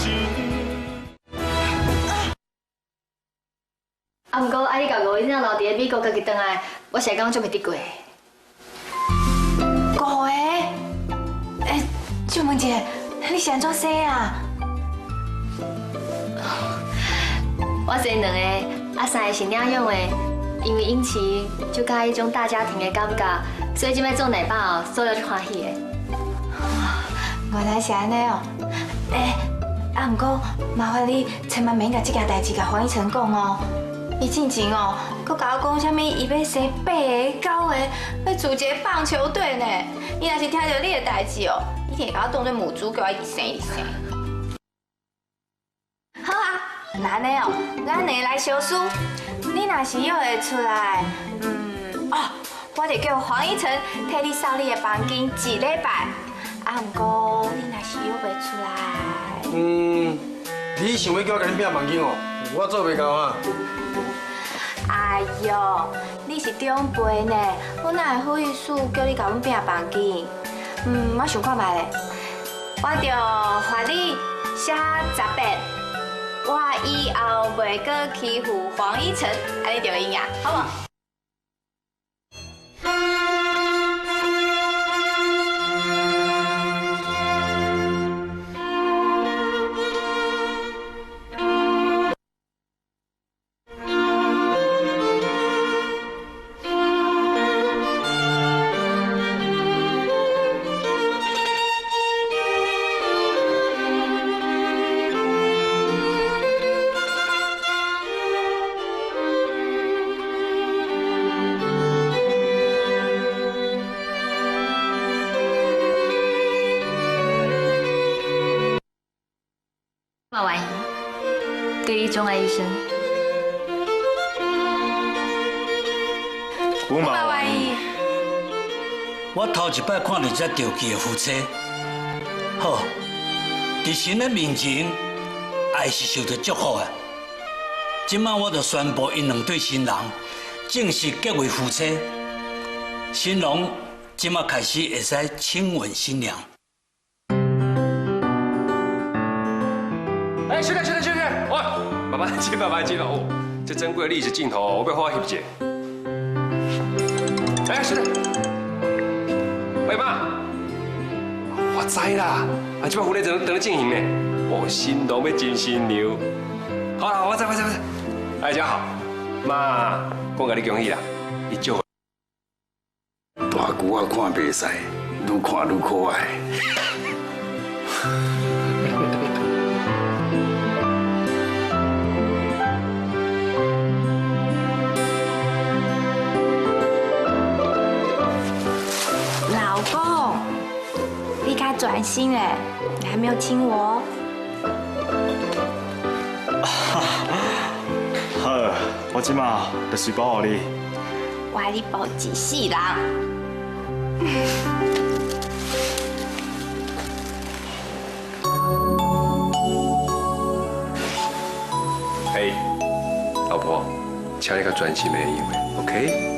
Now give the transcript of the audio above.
情。啊，毋過啊，你共五个囡仔留佇咧美國家己轉來，我是感覺足袂得過。五個？欸，借問一下，你是按怎生啊？我生兩个，啊三个是領養的，因為永琪就佮意彼種大家庭的感覺，所以這擺做奶爸哦，做了足歡喜的。原來是按呢哦，欸，啊，毋過麻煩你千萬免共這件代誌共黃一成講哦。伊進前哦，閣共我講啥物，伊欲生八个、九个，欲組一个棒球隊呢。伊若是聽著你的代誌哦，一定會共我當做母豬，叫我一直生一直生。好啊，那按呢哦，咱兩个來相輸。你若是約會出來，哦，我就叫黃一成替你掃你的房間一禮拜。啊，毋過你若是約袂出來，你想欲叫我共你拼房間哦？我做袂到啊！哎喲，你是長輩呢，我哪會好意思叫你共阮拼房間？我想看覓咧，我就罰你寫10遍，我以後袂閣欺負黃一成，按呢就會贏，好無？嘛願意，對你鍾愛一生。我嘛願意。我頭一擺看著這著記的夫妻，好，佇神的面前，愛是受著祝福的。這擺我就宣布，𪜶兩對新人正式結為夫妻。新郎這擺開始會使親吻新娘。哎，小姐，小姐，小姐，喂，慢慢進，慢慢進哦。這珍貴的歷史鏡頭，我欲好好翕一下。哎，小姐，喂媽，我知啦，啊，這擺婚禮正咧進行呢。哦，新郎欲親新娘。好啦，我知，我知，我知。哎，這好，媽，講共你恭喜啦，你祝。大舅仔看袂使，愈看愈可愛。老公，你較專心嘞，你還沒有親我。好，我這馬就隨保護你。我愛你保一世人。哎，老婆，請你較專心的因為，OK？